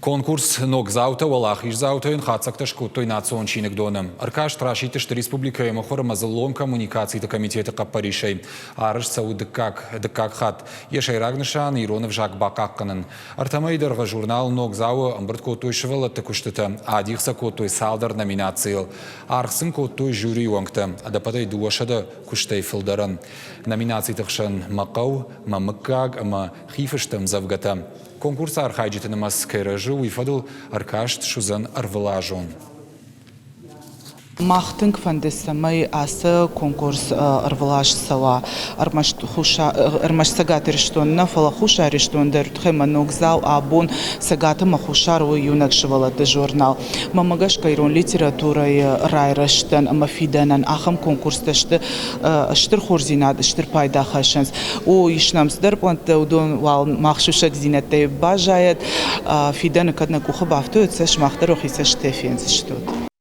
Конкурс «Ногдзаутӕ уӕлахиздзаутӕ-йӕн хатдзӕгтӕ скодтой национ чиныгдоны. Ӕркаст расидтысты республикӕйы мыхуыр ӕмӕ дзыллон коммуникациты комитеты хъӕппӕрисӕй. Арӕзт цӕуы дыккаг, дыккаг хатт. Йӕ сӕйраг нысан – ирон ӕвзаг бахъахъхъӕнын. Ӕртӕмӕй дӕргъы журнал «Ногдзау-ы» ӕмбырд кодтой сывӕллӕтты куыстытӕ, адих сӕ кодтой цалдӕр номинацийыл. Аргъ сын кодтой жюрийы уӕнгтӕ, ӕдӕппӕтӕй 200 куыстӕй фылдӕрӕн. Номинациты хсӕн «Мӕ хъӕу», «Мӕ мыггаг» ӕмӕ «Хи фысты ӕмдзӕвгӕтӕ». Конкурсы архайджыты нымӕц кӕй рӕзы, уый фӕдыл ӕркаст суыдзӕн ӕрвылазон. Мах тынг фӕнды, цӕмӕй ацы конкурс ӕрвылаз цӕуа ӕрмӕст ӕрмӕст Цӕгат Ирыстон нӕ, фӕлӕ Хуссар Ирыстон дӕр. Тыххӕй мӕ ногдзау абон Цӕгат ӕмӕ Хуссар у иунӕг сывӕллӕтты журнал. Мӕнмӕ гӕсгӕ ирон литературӕйы райрӕзтӕн ӕмӕ фидӕнӕн ахӕм конкурстӕ сты стыр хорздзинад, стыр пайда хӕссынц. О, ис нӕм цыдӕр пълӕнттӕ, уыдон уал мах сусӕгдзинӕдтӕй баззайӕд. Фидӕны кӕд нӕ къухы бафтой, уӕд сӕ сымах дӕр уӕхи цӕстытӕй фендзыстут.